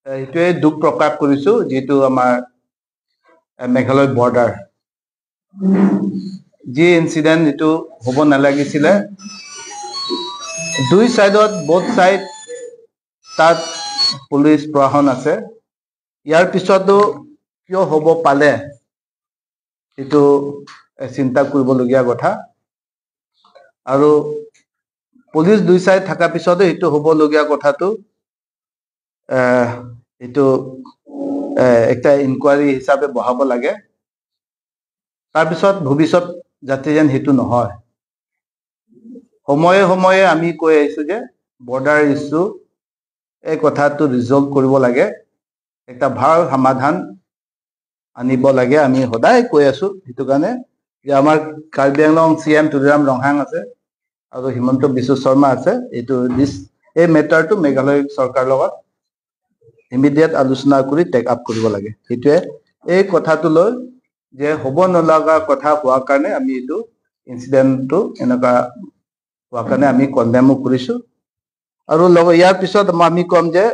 সেইটোৱে দুখ প্ৰকাশ কৰিছোঁ, যিটো আমাৰ মেঘালয় বৰ্ডাৰ যি ইনচিডেণ্ট, এইটো হ'ব নালাগিছিলে। দুই চাইডত, বোথ চাইড তাত পুলিচ প্ৰশাসন আছে। ইয়াৰ পিছতো কিয় হ'ব পালে, এইটো চিন্তা কৰিবলগীয়া কথা। আৰু পুলিচ দুই চাইড থকাৰ পিছতো এইটো হ'বলগীয়া কথাটো, এইটো একটা ইনকুৱাৰী হিচাপে বহাব লাগে। তাৰপিছত ভৱিষ্যত যাতে যেন সেইটো নহয়। সময়ে সময়ে আমি কৈ আহিছো যে বৰ্ডাৰ ইছ্যু এই কথাটো ৰিজল্ভ কৰিব লাগে, এটা ভাল সমাধান আনিব লাগে। আমি সদায় কৈ আছো। সেইটো কাৰণে যে আমাৰ কাৰ্বি আংলং চি এম তুলিৰাম ৰংহাং আছে আৰু হিমন্ত বিশ্ব শৰ্মা আছে, এইটো এই মেটাৰটো মেঘালয় চৰকাৰৰ লগত ইমিডিয়েট আলোচনা কৰি টেক আপ কৰিব লাগে। সেইটোৱে এই কথাটো লৈ যে হ'ব নলগা কথা হোৱাৰ কাৰণে আমি এইটো ইনচিডেণ্টটো এনেকুৱা হোৱাৰ কাৰণে আমি কণ্ডেমো কৰিছোঁ। আৰু লগত ইয়াৰ পিছত আমি ক'ম যে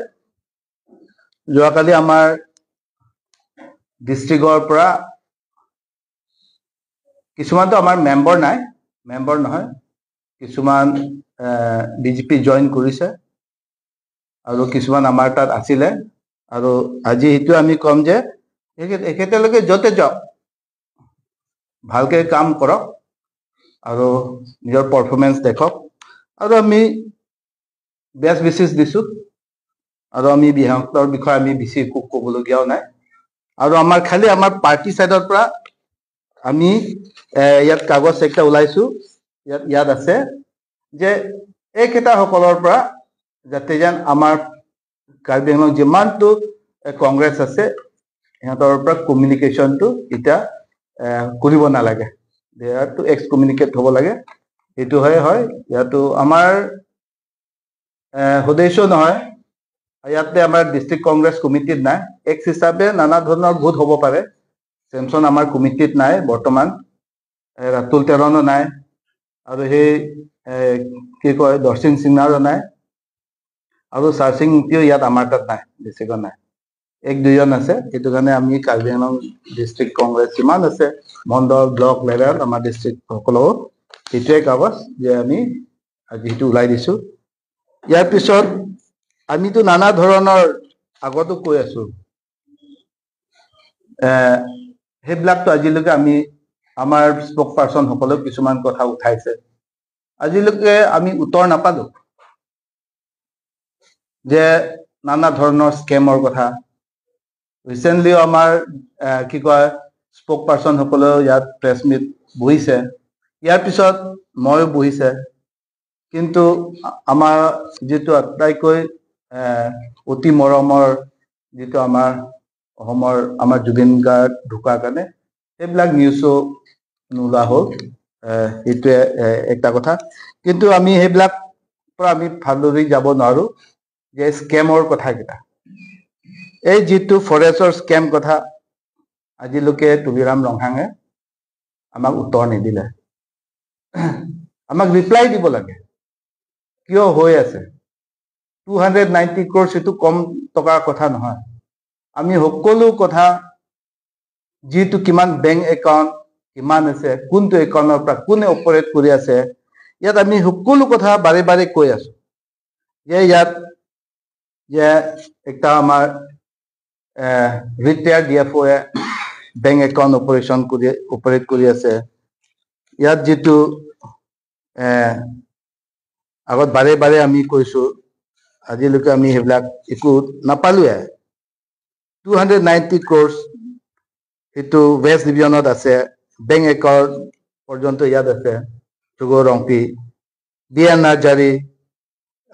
যোৱাকালি আমাৰ ডিষ্ট্ৰিক্টৰ পৰা কিছুমানতো আমাৰ মেম্বাৰ নাই, মেম্বাৰ নহয়, কিছুমান বিজেপি জইন কৰিছে আৰু কিছুমান আমাৰ তাত আছিলে। আৰু আজি সেইটো আমি ক'ম যে এখেতলোকে য'তে যাওক, ভালকে কাম কৰক আৰু নিজৰ পাৰফৰ্মেঞ্চ দেখক। আৰু আমি বেষ্ট উইচেছ দিছোঁ। আৰু আমি বিহাতৰ বিষয়ে আমি বেছি একো ক'বলগীয়াও নাই। আৰু আমাৰ খালি আমাৰ পাৰ্টি চাইডৰ পৰা আমি ইয়াত কাগজ একটা ওলাইছো, ইয়াত ইয়াত আছে যে এইকেইটাসকলৰ পৰা যাতে যেন আমাৰ কাৰ্বি আংলং যিমানটো কংগ্ৰেছ আছে, সিহঁতৰ পৰা কমিউনিকেশ্যনটো এতিয়া কৰিব নালাগে। দে আৰ টু এক্স কমিউনিকেট হ'ব লাগে। সেইটো হয় হয় ইয়াতো আমাৰ সদস্য নহয়, ইয়াতে আমাৰ ডিষ্ট্ৰিক্ট কংগ্ৰেছ কমিটিত নাই। এক্স হিচাপে নানা ধৰণৰ ভোট হ'ব পাৰে। চেমচন আমাৰ কমিটিত নাই বৰ্তমান, ৰাতুল তেৰণো নাই আৰু সেই কি কয় দৰ্শিং সিংনাৰো নাই আৰু চাৰচিং ইংতিও ইয়াত আমাৰ তাত নাই, বেছিকৈ নাই, এক দুজন আছে। সেইটো কাৰণে আমি কাৰ্বি আংলং ডিষ্ট্ৰিক্ট কংগ্ৰেছ যিমান আছে, মণ্ডল, ব্লক লেভেল, আমাৰ ডিষ্ট্ৰিক্ট সকলো সেইটোৱে কাগজ যে আমি আজি সেইটো ওলাই দিছো। ইয়াৰ পিছত আমিতো নানা ধৰণৰ আগতো কৈ আছো, সেইবিলাকতো আজিলৈকে আমি আমাৰ স্পক পাৰ্চন সকলেও কিছুমান কথা উঠাইছে, আজিলৈকে আমি উত্তৰ নাপালো যে নানা ধৰণৰ স্কেমৰ কথা। ৰিচেণ্টলিও আমাৰ কি কয় স্পক পাৰ্চন সকলেও ইয়াত প্ৰেছ মিট বহিছে, ইয়াৰ পিছত ময়ো বহিছে। কিন্তু আমাৰ যিটো আটাইতকৈ অতি মৰমৰ যিটো আমাৰ অসমৰ আমাৰ জুবিন গাৰ্গ ঢুকাৰ কাৰণে সেইবিলাক নিউজো নোলোৱা হ'ল। সেইটোৱে এটা কথা। কিন্তু আমি সেইবিলাক পৰা আমি ফালৰি যাব নোৱাৰো যে স্কেমৰ কথাকেইটা, এই যিটো ফৰেষ্টৰ স্কেম কথা, আজিলৈকে তুলিৰাম ৰংহাঙে আমাক উত্তৰ নিদিলে। আমাক ৰিপ্লাই দিব লাগে, কিয় হৈ আছে। 290 ক্ৰ'ৰ্ছ, এইটো কম টকাৰ কথা নহয়। আমি সকলো কথা, যিটো কিমান বেংক একাউণ্ট কিমান আছে, কোনটো একাউণ্টৰ পৰা কোনে অপাৰেট কৰি আছে, ইয়াত আমি সকলো কথা বাৰে বাৰে কৈ আছো যে ইয়াত যে একটা আমাৰ ৰিটায়াৰ্ড ডি এফ অ'য়ে বেংক একাউণ্ট অপাৰেশ্যন কৰি অপাৰেট কৰি আছে। ইয়াত যিটো আগত বাৰে বাৰে আমি কৈছো, আজিলৈকে আমি সেইবিলাক একো নাপালোৱে। 290 ক্ৰ'ৰ্ছ সেইটো ৱেষ্ট ডিভিজনত আছে, বেংক একাউণ্ট পৰ্যন্ত ইয়াত আছে। যুগ ৰংপি, বি এন নাৰ্জাৰী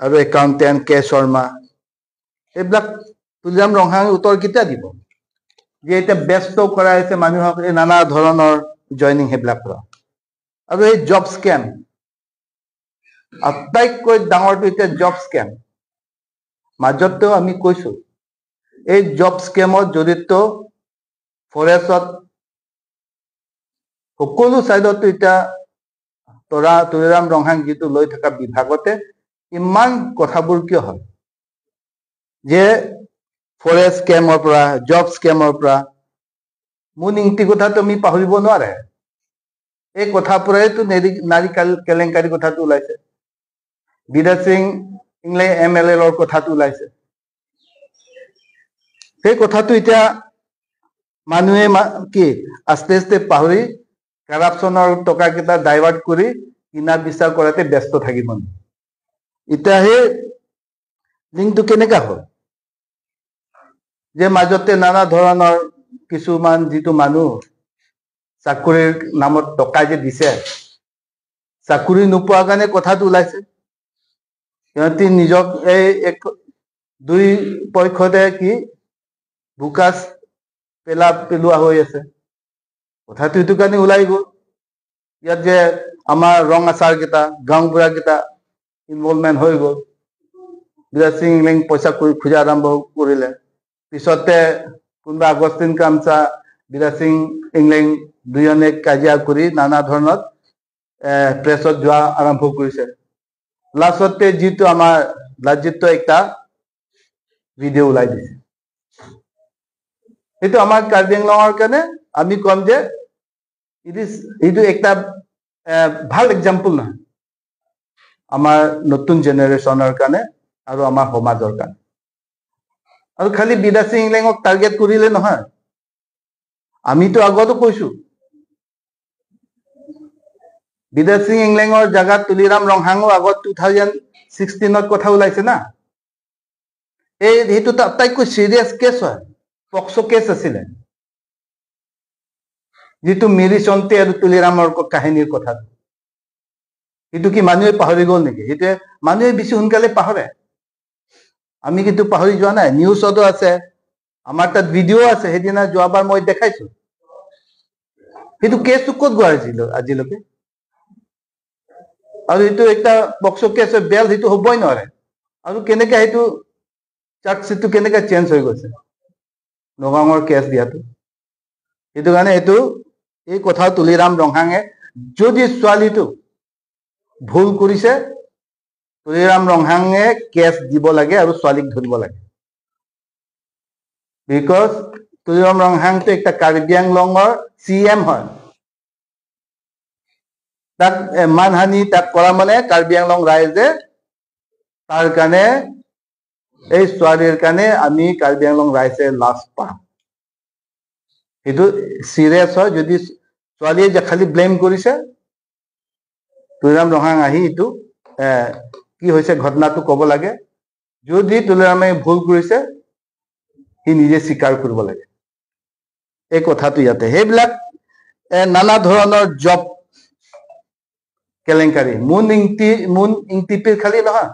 আৰু একাউণ্টেণ্ট কে শৰ্মা, এইবিলাক তুলিৰাম ৰংহাঙে উত্তৰ কেতিয়া দিব যে এতিয়া ব্যস্ত কৰাই আছে মানুহক এই নানা ধৰণৰ জইনিং সেইবিলাক পৰা। আৰু এই জব স্কেম, আটাইতকৈ ডাঙৰটো এতিয়া জব স্কেম। মাজতেও আমি কৈছো, এই জব স্কেমত জড়িত ফৰেষ্টত সকলো চাইডতো এতিয়া তৰা তুলিৰাম ৰংহাং যিটো লৈ থকা বিভাগতে ইমান কথাবোৰ কিয় হয় যে ফৰেষ্ট স্কেমৰ পৰা, জব স্কেমৰ পৰা। মুন ইংতি কথাটো আমি পাহৰিব নোৱাৰে। এই কথাৰ পৰাইতো নাৰী কেলেংকাৰী কথাটো ওলাইছে, বিৰাজ সিং ইংলে এম এল এৰ কথাটো ওলাইছে। সেই কথাটো এতিয়া মানুহে কি আস্তে আস্তে পাহৰি কাৰাপশ্যনৰ টকাকেইটা ডাইভাৰ্ট কৰি কিনা বিচাৰ কৰাতে ব্যস্ত থাকিব। এতিয়া সেই লিংকটো কেনেকা হ'ল যে মাজতে নানা ধৰণৰ কিছুমান যিটো মানুহ চাকৰিৰ নামত টকা যে দিছে, চাকৰি নোপোৱাৰ কাৰণে কথাটো ওলাইছে। সিহঁতি নিজক এই এক দুই পক্ষতে কি বোকাচ পেলোৱা হৈ আছে, কথাটো এইটো কাৰণে ওলাই গ'ল। ইয়াত যে আমাৰ ৰং আচাৰ কেইটা, গাঁওবুঢ়া কেইটা ইনভলভমেণ্ট হৈ গ'ল। বিৰাজ সিং ইংলেং পইচা খোজা আৰম্ভ কৰিলে। পিছতে কোনোবা আগষ্টিন কামচা, বিৰাজ সিং ইংলেং দুজনে কাজিয়া কৰি নানা ধৰণত প্ৰেছত যোৱা আৰম্ভ কৰিছে। লাষ্টতে যিটো আমাৰ লাজিত একটা ভিডিঅ' ওলাই দিছে, সেইটো আমাৰ কাৰ্বি আংলঙৰ কাৰণে আমি ক'ম যে it is এইটো একটা ভাল এক্সাম্পল নহয় আমাৰ নতুন জেনেৰেশ্যনৰ কাৰণে আৰু আমাৰ সমাজৰ কাৰণে। আৰু খালি বিৰাজ সিং ইংলেঙক টাৰ্গেট কৰিলে নহয়, আমিতো আগতো কৈছো বিৰাজ সিং ইংলেঙৰ জাগাত তুলিৰাম ৰংহাঙো আগত 2016ত কথা ওলাইছে না। এই সেইটো আটাইতকৈ চিৰিয়াছ কেছ হয়, পক্সো কেছ আছিলে, যিটো মিৰি চন্তি আৰু তুলিৰামৰ কাহিনীৰ কথাটো। সেইটো কি মানুহে পাহৰি গ'ল নেকি? সেইটোৱে মানুহে বেছি সোনকালে পাহৰে, আমি কিন্তু পাহৰি যোৱা নাই। নিউজতো আছে, আমাৰ তাত ভিডিঅ' আছে, সেইদিনা যোৱাবাৰ মই দেখাইছো। সেইটো কেছটো ক'ত গ'ল আজিলৈকে? আৰু এইটো একটা পক্সো কেছ বেল সেইটো হ'বই নোৱাৰে। আৰু কেনেকে সেইটো চাৰ্জশ্বিটটো কেনেকে চেঞ্জ হৈ গৈছে নগাঁৱৰ কেছ দিয়াটো? সেইটো কাৰণে এইটো এই কথা তুলিৰাম ৰংহাঙে যদি ছোৱালীটো ভুল কৰিছে, তুলিৰাম ৰংহাঙে কেছ দিব লাগে আৰু ছোৱালীক ধৰিব লাগে। Because Tuliram ৰংহাংটো একটা কাৰ্বি আংলঙৰ চি এম হয়, তাক মানহানি তাক কৰা মানে কাৰ্বি আংলং ৰাইজে তাৰ কাৰণে এই ছোৱালীৰ কাৰণে আমি কাৰ্বি আংলং ৰাইজে লাজ পাম। সেইটো চিৰিয়াছ হয়। যদি ছোৱালীয়ে যে খালি ব্লেম কৰিছে, তুলিৰাম ৰংহাং আহি এইটো কি হৈছে ঘটনাটো ক'ব লাগে। যদি তুলিৰামে ভুল কৰিছে, সি নিজে স্বীকাৰ কৰিব লাগে এই কথাটো। ইয়াতে সেইবিলাক নানা ধৰণৰ জব কেলেংকাৰী মুন ইংতি মুন ইংতিপিৰ খালি নহয়।